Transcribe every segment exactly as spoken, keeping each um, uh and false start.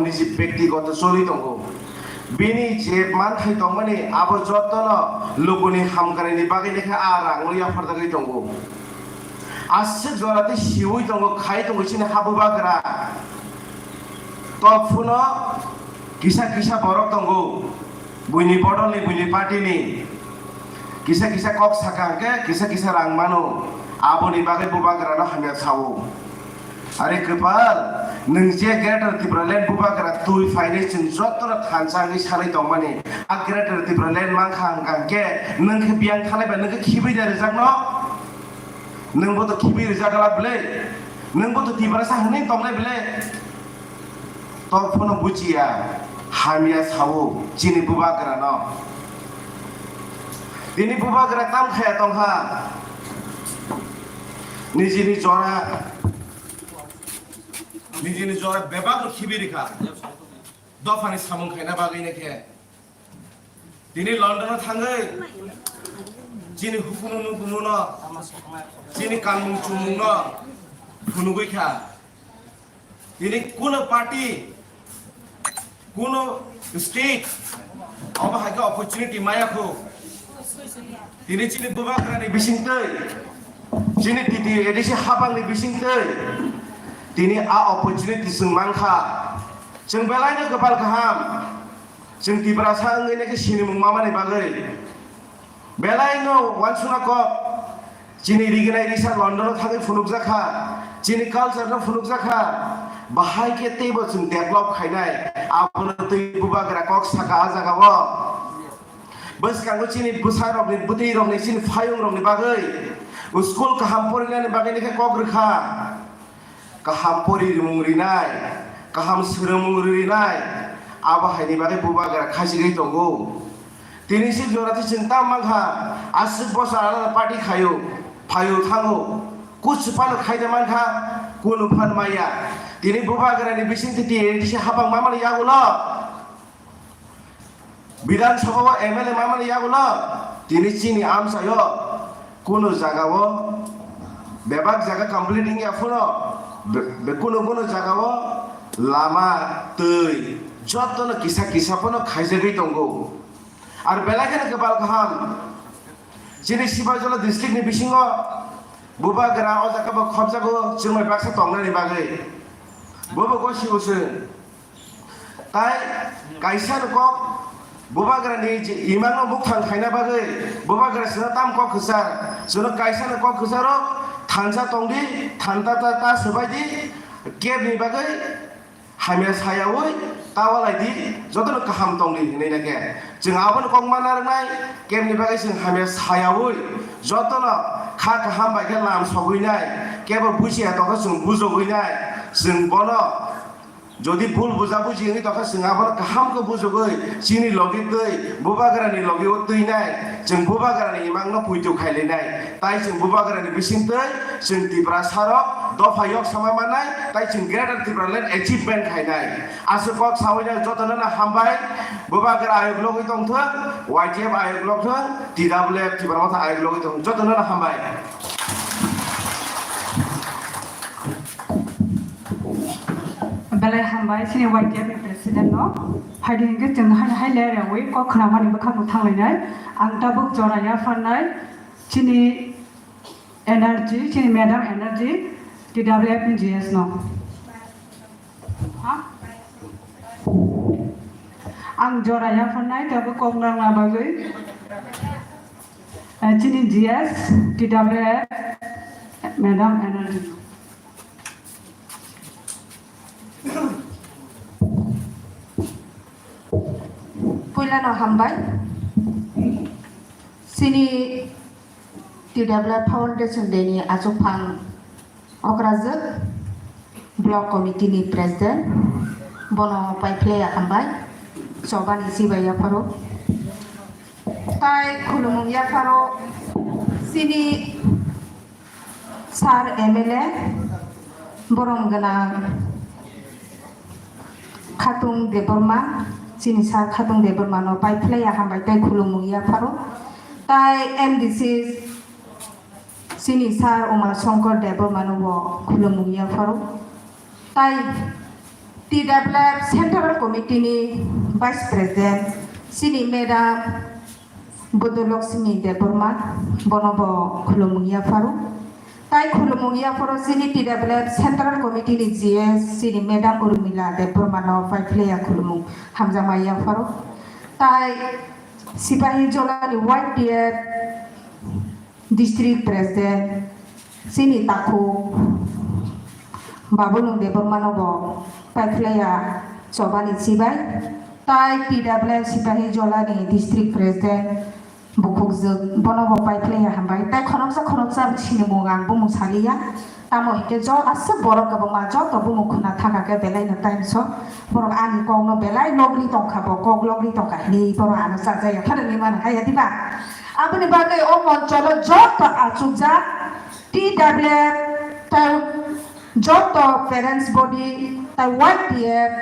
niji bektigoto choli tongo. Bini je manthai tongmani abo jotono lukuni hamkrai ni bagwi lekha a rang no yapharjagwi tongo. Aswk jora tei siwi tongo, khai tongo chini ha bubagra. Tok phuno kisa kisa borok tongo, buini bodol ni, buini party ni. Kisa kisa kok saka hwnkhe kisa kisa rang mano, aboni bagwi bubagra no hamya sao. Are kwpal, nwng je Greater Tipraland bubagra twi phainai chwng jotono thansa wngwi sanwi tongmani. A Greater Tipraland mankha hwnkha hwnkhe nwng khe biyang thalai ba nwng khe khibwi da rijak no? Nwng bo to khibwi rijak la bwle? Nwng bo to Tiprasa hwnwi tongnai bwle? Tok phono buchiya, hamya sao chini bubagra no. Tini bubagra tam khaya tongkha. Nijini jora, nijini jora bebak no khibi rikha. Dophani samung khaina bagwi ne khe. Tini London o thangwi chini hukumu mukumu no, chini kanmung chumung no phunugwi kha. Tini kuno party, kuno state, obo hai khe opportunity maya khu. Tini chini bubagrani bisingtwi, chini T T A D C habangni bisingtwi, tini a opportunity chwng mankha. Chwng belaino kwpal kaham, chwng Tiprasa wngwi nai khe sinimung mamani bagwi. Belai no wansukna kok, chini riginai risa London o thangwi phunukjakha, chini culture no phunukjakha, bahai khe teibo chwng develop khainai, abono twi bubagra kok saka a jaga o. Bwskango chini bwsarokni, bwtwirokni, chini phayungrokni bagwi school kaham porinani bagwi khe kok rwkha. Kaham pori rimung rinai, kaham swrwngmung rinai, abo haini bagwi bubagra khachigwi tongo. Tini si jora twi chwng tam mankha, aswk bosor alada party khaio, phaio thango, kuchu phano khaida mankha, kunu phan maya. Tini bubagrani bisingtwi tini si habang mamani yagulo. Bidhan Sabha o M L A mamani yagulo tini chini amchaio kunu jagao bebak jaga complete wngya phano be, be kunu kunu jagao lama twi jotono kisa kisa phano khaijagwi tongo. Ar belai kheno kwbal kaham chini Sibajola district ni bisingo bubagra o jaga bo khopjago chwngbai baksa tongnani bagwi bobo gosio se. Tai kaisa ni kok bubagrani je imangno mukthang khaina bagwi bubagra sino tam kok kwchar, sino kaisa ni kok kwcharo thansa tongdi, thanta ta, ta swbaidi, kebni bagwi hamya sayawi tawalaidi, jotono kaham tongdi hinwi nake. Chwng abono kok manna rwnai, kebni bagwi chwng hamya sayawi jotono kha kaham bai khe lam sogwinai, kebo bujiya tongkha chwng bujogwinai, chwng bono Jodi bul buja buji wngwi tongkha, chwng abono kaham khe bujugwi chini logi twi bubagrani logi o twinai, chwng bubagrani imangno puitu khailainai. Tai chwng bubagrani bisingtwi chwng Tiprasarok dopha yok sama mannai, tai chwng Greater Tipraland achievement khainai. Aswk kok sawi nai jotono no hambai, bubagra ayuk logwi tongthwng, Y T F ayuk logthwng, T W F Tipra Motha ayuk logwi tongthwng, jotono no hambai. Belai hambai chini Y T F ni president no. Phaidi hinkhe chwng hai, hai le rewi kok khwnamani bwkhak bo thanglainai. Ang tabuk jora yapharnai chini Energy, chini Madam Energy, T W F ni G S no. Ha? Ang jora yapharnai tabuk kok nangna bagwi. Eh, chini G S, T W F, Madam Energy. Puilano hambai. Chini T W F Foundation Day ni achukphang okrajwk Block Committee ni President, bono paiphlaiya hambai, chobani chibai yapharo. Tai khulumung yapharo chini Sir M L A, borom gwnang Khatung Debbarma, chini Sir Khatung Debbarma no paiphlaiya hambai tai khulumung yapharo. Tai M D C chini Sir Umar Shankar Debbarma no bo khulumung yapharo. Tai T W F Central Committee ni Vice President chini Madam Bodolokshmi Debbarma, bono bo khulumung yapharo. Tai khulumung yapharo chini T W F Central Committee ni G S chini Madam Urmila Debbarma no paiphlaiya khulumung hamjakma yapharo. Tai Sipahijola ni Y T F District President chini takhuk Babulung Debbarma no bo paiphlaiya chobani chibai. Tai T W F Sipahijola ni District President bukhukjwk bono bo paiphlaiya hambai. Tai khoroksa khoroksa sinimung ang bumung saliya. Tamo hinkhe jo aswk borok kwbangma joto bumung khuna thaka khe belai no time so. Borok ani kok no belai logri tongkha, bo kok logri tongkha hinwi borok ano chajaya phano hinwi mano haya diba? Aboni bagwi o moncholo joto achukjak T W F tai joto parents body tai Y T F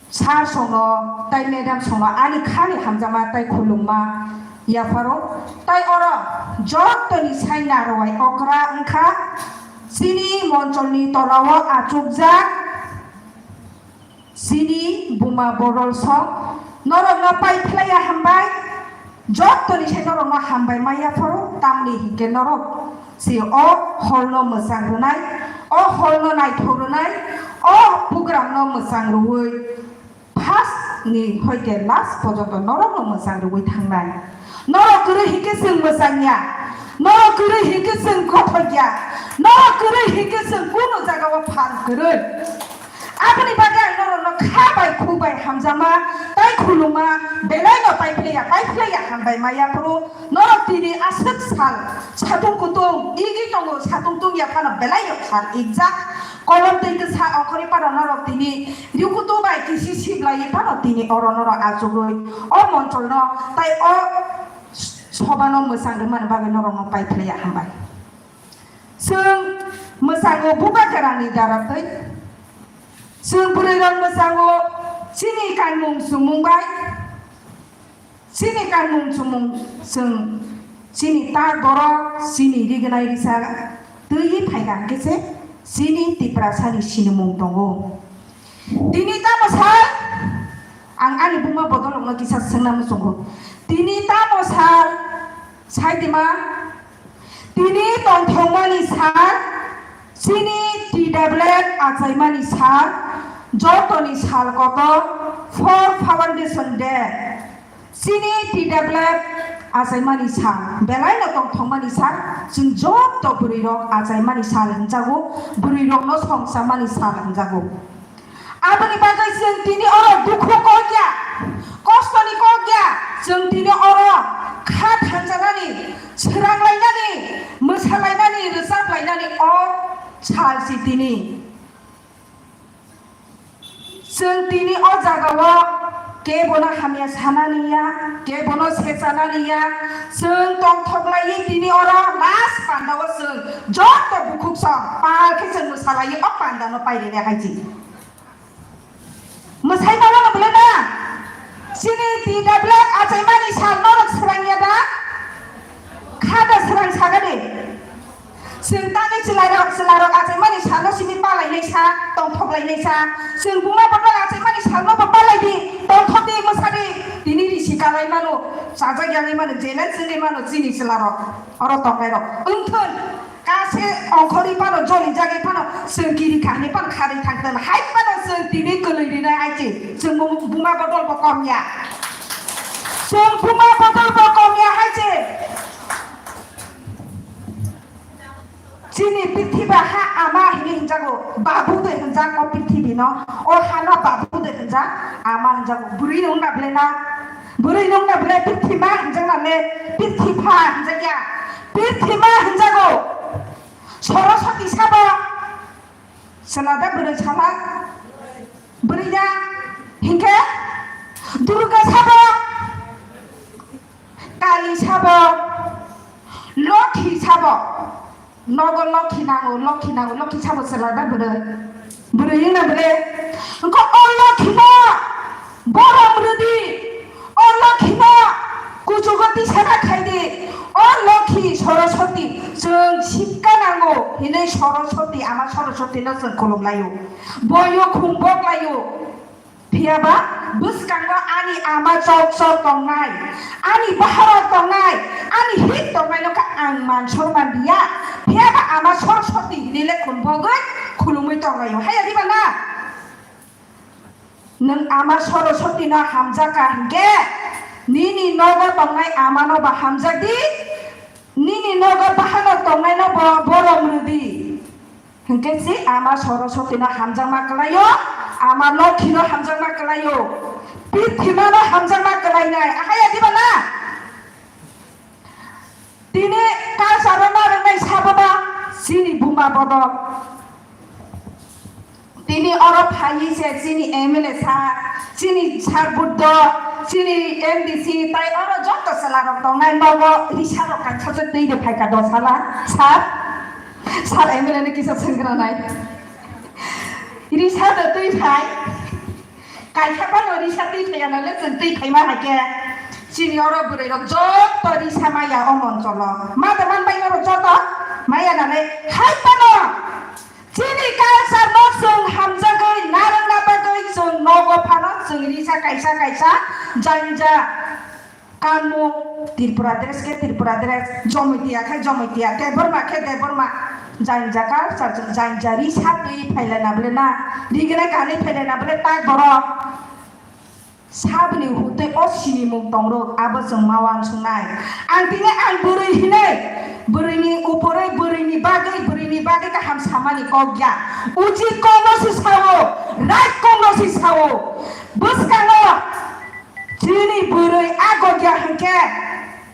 sir songno tai madam songno ani khani hamjakma tai khulumma yapharo. Tai oro jotoni sai narwai okra wngkha chini moncholni tolao achukjak chini buma bodol song norokno paiphlaiya hambai. Jotoni se norokno hambai ma yapharo, tamni hinkhe norok se o hall no mwchang rwnai, o hall no naithok rwnai, o program no mwchang rwui first ni hoite last pojonto norok no mwchang rwui thangnai. Norok kwrwi hinkhe chwng mwchang ya, norok kwrwi hinkhe chwng kothok ya, norok kwrwi hinkhe chwng kunu jaga o phan kwrwi. Aboni bagwi ang norokno kha bai khuk bai hamjakma tai khulumma belai no paiphlaiya, paiphlaiya hambai ma yaphuru norok tini aswk sal satung kutung igi tongo, satung tungya phano belai no sal ikjak kolom twi kwsa ongkhorwi phano norok tini riukutu bai kisi siblaiwi phano tini oro norok achugwi o moncholno tai o sobano mwchang rwmani bagwi norokno paiphlaiya hambai. Chwng mwchango bubagrani daratwi. Chwng bwrwirok mwchango chini kanmung chumung bai. Chini kanmung chumung chwng chini ta borok chini rignai risa twiwi phaikha hwnkhe se chini Tiprasani sinimung tongo. Tini tamo sal? Ang ani buma bodolokno kisa swngna muchungo. Tini tamo sal? Saitima? Tini tongthokmani sal, chini T W F achaimani sal, jotoni sal kotor, for Foundation Day. Chini T W F achaimani sal, belaino tongthokmani sal, chwng joto bwrwirok achaimani sal hwnjago, bwrwirokno songchamani sal hwnjago. Aboni bagwi chwng tini oro dukhu kok ya, kostoni kok ya, chwng tini oro kha thanjanani, swrang lainani, mwsa lainani, rwchap lainani o sal si tini. Chwng tini o jagao kebono hamya sanani ya, kebono sechanani ya, chwng tongthok laiwi tini oro last pandao chwng joto bukhuk song pal khe chwng mwsa laiwi o pandano pairene hai si. Mwsai mano no bwle na? Chini T W F achaimani sal norok swrang ya da? Kha da swrang saga de. Chwng tangwi chwlarok, chwlarok achaimani salno simi palainai sa, tongthok lainai sa. Chwng buma bodol achaimani salno bo palai di, tongthok di, mwsa di. Tini risi kalai mano, chajak yangwi mano, jele chwngwi mano chini chwlarok. Oro tongnairok. Wngthun. Kase ongkhorwi phano, joli jagwi phano, chwng kiri kahni phano kharwi thangthun, hai phano chwng tini kwlwi rinai hai se, chwng bum-, buma bodol bo kom ya. Chwng buma bodol bo kom ya hai se. Chini prithiba ha ama hini hinjago, babu de hinjak o prithibi no, o hano babu de hinjak ama hinjago, bwrwi nung na bwle na, bwrwi nung na bwle prithima hinjak na le, prithipha hinjak ya, prithima hinjago. Soroswati sabo, chwla da bwrwi sala? Bwrwi da? Hinkhe Durga sabo, Kali sabo, Lokhi sabo. Nogo Lokhi nango, Lokhi nango, Lokhi sabo chwla da bwrwi? Bwrwi wngna bwle? Hwnkhe o Lokhi no borom rwdi. O Lokhi no kuchugo tisana khaidi. O Lokhi Soroswati chwng sikka nango. Hinwi Saraswati, Ama Saraswati no chwng khulum laio. Boyo khum bok laio. Phiyaba bwskango ani ama chok chok tongnai, ani baharok tongnai, ani hik tongnai no kha ang man sorman diya. Phiyaba Ama Saraswati hinwi le khum bogwi khulumwi tonglaio. Haya diba na? Nwng Ama Saraswati no hamjak kha hinkhe, nini nogo tongnai ama no bo hamjak di, nini nogo bahanok tongnai no bo borom rw di. Hinkhe si Ama Saraswati no hamjakma kwlaio, Ama Lokhi no hamjakma kwlaio, Pithima no hamjakma kwlainai. Ahaya diba na? Tini culture o narwknai sabo ba chini buma bodol. Tini oro phaiwi se chini M L A sir, chini sir Buddho, chini M D C, tai oro joto chwla rok tongnai nogo risa rok kaisa se twi de phaikha do sala, sir, sir M L A ni kisa sengranai. Risa de twi phai. Kaisa phano risa twi phaiya nale chwng twi phaima hai khe. Chini oro bwrwi rok joto risa maya o moncholo. Ma de man bai oro joto maya nale hai phano. Chini culture no chwng hamjagwi narwkna bagwi chwng nogo phano chwng risa kaisa kaisa janja kanmung Tripura dress khe Tripura dress, Jomotia khe Jomotia, Debbarma khe Debbarma, janja culture chwng janja risa twi phailai na bwle na, rigena kanwi phailai na bwle tak borok. Saboni hutwi o sinimung tongrok abo chwng ma uansuknai. Ang tini ang bwrwi hinwi, bwrwini upore bwrwini bagwi, bwrwini bagwi kaham samani kok ya. Uchit kokno se sao, right kokno se sao. Bwskango chini bwrwi a gok ya hinkhe,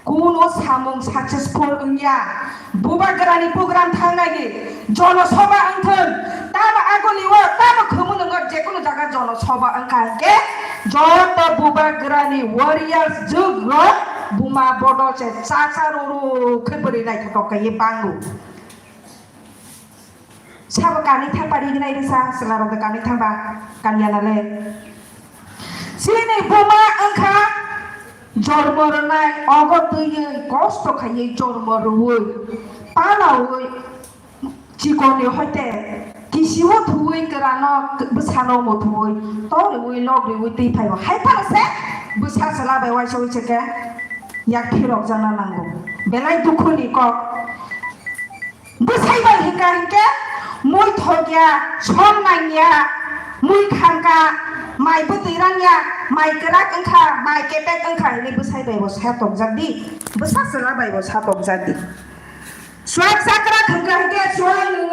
kuno samung successful wngya. Bubagrani program thangnai di, jono soba wngthwng, tamo agoni o, tamo khumui nwngo, jekunu jaga jono soba wngkha hinkhe, joto Bubagrani warriors jwk rok buma bodol se chacha roro khe bwrwi naithotok kaiye bango. Sabo kanwi thangba rignai risa, chwla rok de kanwi thangba, kanya nale. Chini buma wngkha jormo rwnai, ogo twiwi kosto khaiwi jormo rwui, palaui, chikoni hoite kisio thuwi kwrano bwsano muthuwi, to rwui, lok rwui twi phaio. Hai phano se bwsa chwla bai uaisa uaisa khe yak phirok jakna nango. Belai dukhuni kok. Bwsai bai hinka hinkhe mui thokya, som nangya, mui khangka, mai bwtwi rangya, mai kwrak wngkha, mai kepek wngkha hinwi bwsai bai bo sa tokjak di, bwsa chwla bai bo sa tokjak di. Swak chakra khangka hinkhe swak nwng